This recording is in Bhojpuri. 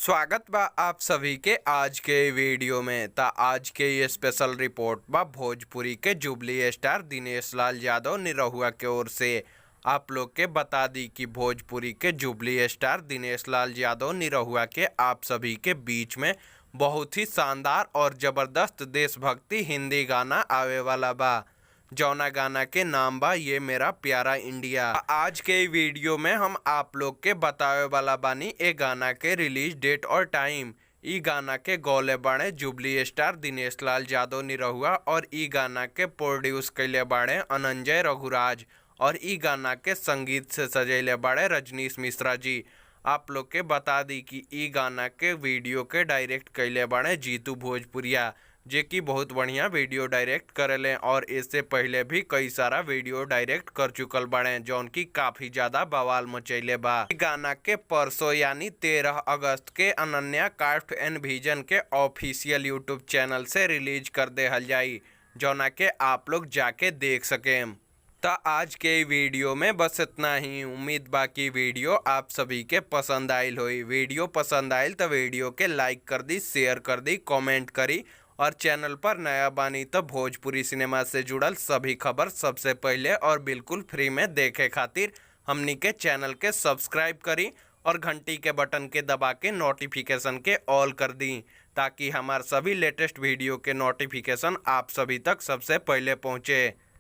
स्वागत बा आप सभी के आज के वीडियो में। ता आज के ये स्पेशल रिपोर्ट बा भोजपुरी के जुबली स्टार दिनेश लाल यादव निरहुआ के ओर से। आप लोग के बता दी कि भोजपुरी के जुबली स्टार दिनेश लाल यादव निरहुआ के आप सभी के बीच में बहुत ही शानदार और ज़बरदस्त देशभक्ति हिंदी गाना आवे वाला बा, जौना गाना के नाम बा ये मेरा प्यारा इंडिया। आज के वीडियो में हम आप लोग के बतावे वाला बानी ए गाना के रिलीज डेट और टाइम। ई गाना के गौले बाड़े जुबली स्टार दिनेश लाल यादव निरहुआ और ई गाना के प्रोड्यूस कैले बाड़े अनंजय रघुराज और ई गाना के संगीत से सजैले बाड़े रजनीश मिश्रा जी। आप लोग के बता दी कि ई गाना के वीडियो के डायरेक्ट कैले बाड़े जीतू भोजपुरिया, जे कि बहुत बढ़िया वीडियो डायरेक्ट करेले और इससे पहले भी कई सारा वीडियो डायरेक्ट कर चुकल बाड़े, जौन की काफ़ी ज़्यादा बवाल मचैले बा। ई गाना के परसों यानी 13 अगस्त के अनन्या क्राफ्ट एंड विजन के ऑफिशियल यूट्यूब चैनल से रिलीज कर देहल जाई, जौना के आप लोग जाके देख सकें। तो आज के वीडियो में बस इतना ही। उम्मीद बाकी वीडियो आप सभी के पसंद आयल होई। वीडियो पसंद आयल तो वीडियो के लाइक कर दी, शेयर कर दी, कमेंट करी और चैनल पर नया बानी तो भोजपुरी सिनेमा से जुड़ल सभी खबर सबसे पहले और बिल्कुल फ्री में देखे खातिर हमनी के चैनल के सब्सक्राइब करी और घंटी के बटन के दबा के नोटिफिकेशन के ऑल कर दी, ताकि हमार सभी लेटेस्ट वीडियो के नोटिफिकेशन आप सभी तक सबसे पहले पहुँचे।